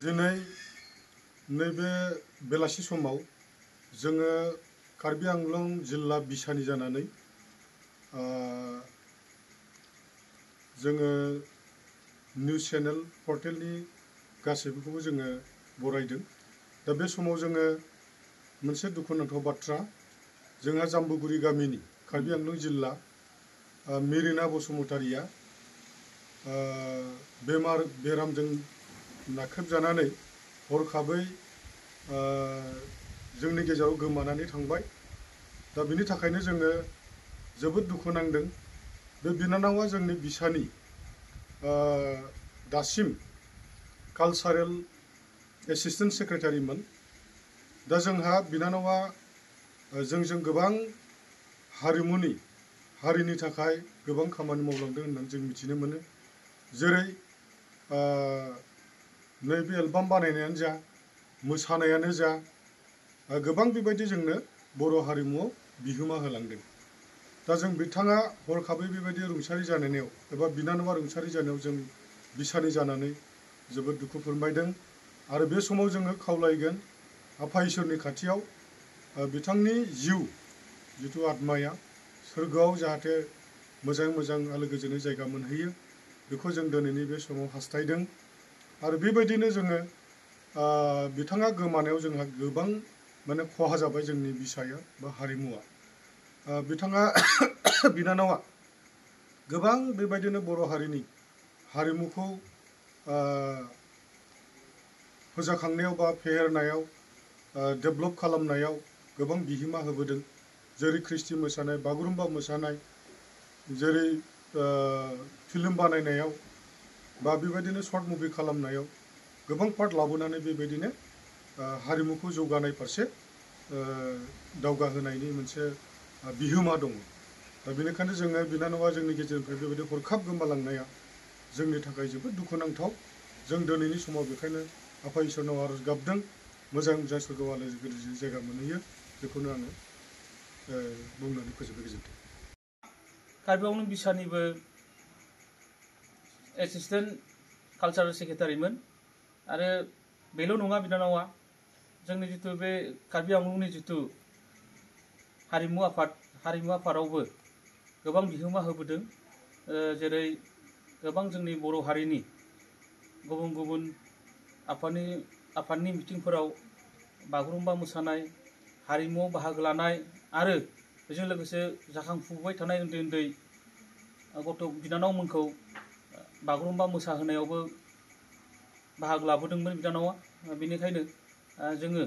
दिनै नैबे बेलासि समाव जोङो कार्बि आंलं जिल्ला बिसानि जानानै जोङो निउज चेनेल पर्टेलनि गासैबोखौबो जोङो बरायदों। दा बे समाव जोङो मोनसे दुखुनांथाव बाथ्रा, जोंहा जाम्बुगुरि गामिनि कार्बि आंलं जिल्ला मेरिना बसुमतारिया बेरामजों नाख्रेबजानानै हरखाबै जोंनि गेजेराव गोमानानै थांबाय। दा बिनि थाखायनो जोङो जोबोद दुखु नांदों। बे बिनानावा जोंनि बिसानि दासिम कालचारेल एसिस्टेन्ट सेक्रेटारिमोन। दा जोंहा बिनानावा जोंजों गोबां हारिनि थाखाय गोबां खामानि मावलांदों होननानै जों मिथिनो मोनो। जेरै नैबे एलबाम बानायनायानो जा, मोसानायानो जा, गोबां बेबायदि जोंनो बर' हारिमुआव बिहोमा होलांदों। दा जों बिथाङा हरखाबै बेबायदि रुंसारि जानायाव एबा बिनानावा रुंसारि जानायाव जों बिसानि जानानै जोबोद दुखु फोरमायदों। आरो बे समाव जोङो खावलायगोन आफा इसोरनि खाथियाव बिथांनि जिथु आत्माया सोरगोआव जाहाथे मोजां आलो गोजोनै जायगा मोनहैयो, बेखौ जों दिनैनि बे समाव हास्थायदों। आरो बेबायदिनो जोङो बिथाङा गोमानायाव जोंहा गोबां खहा जाबाय जोंनि बिसाया बा हारिमुआ। बिनानावा गोबां बेबायदिनो बर' हारिनि हारिमुखौ फोजाखांनायाव बा फेहेरनायाव, डेभेलप खालामनायाव गोबां बिहोमा होबोदों। जेरै ख्रिस्टि मोसानाय, बागुरुम्बा मोसानाय, जेरै फिल्म बानायनायाव बा बेबायदिनो सर्ट मुभि खालामनायाव गोबां पार्ट लाबोनानै बेबायदिनो हारिमुखौ जौगानाय फारसे दावगाहोनायनि मोनसे बिहोमा दङ। दा बेनिखायनो जोङो बिनानावा जोंनि गेजेरनिफ्राय बेबायदि हरखाब गोमालांनाया जोंनि थाखाय जोबोद दुखुनांथाव। जों दिनैनि समाव बेखायनो आफा इसोरनाव आरज गाबदों मोजां सोरगोआव आलो गोजोनै जायगा मोनहैयो। बेखौनो आङो बुंनानै फोजोबबाय। गोजोन्थों। कार्बि आंलं बिसानिबो एसिस्टेन्ट कालचारेल सेक्रेटारिमोन। आरो बेल' नङा, बिनानावा जोंनि जितु बे कार्बि आंलंनि जितु हारिमु आफादावबो गोबां बिहोमा होबोदों। जेरै गोबां जोंनि बर' हारिनि गुबुन आफादनि मिटिंफोराव बागुरुम्बा मोसानाय, हारिमुआव बाहागो लानाय, आरो बेजों लोगोसे जाखांफुबाय थानाय उन्दै गथ' बिनानावमोनखौ बागुरुम्बा मोसाहोनायावबो बाहागो लाबोदोंमोन बिनानावा। बेनिखायनो जोङो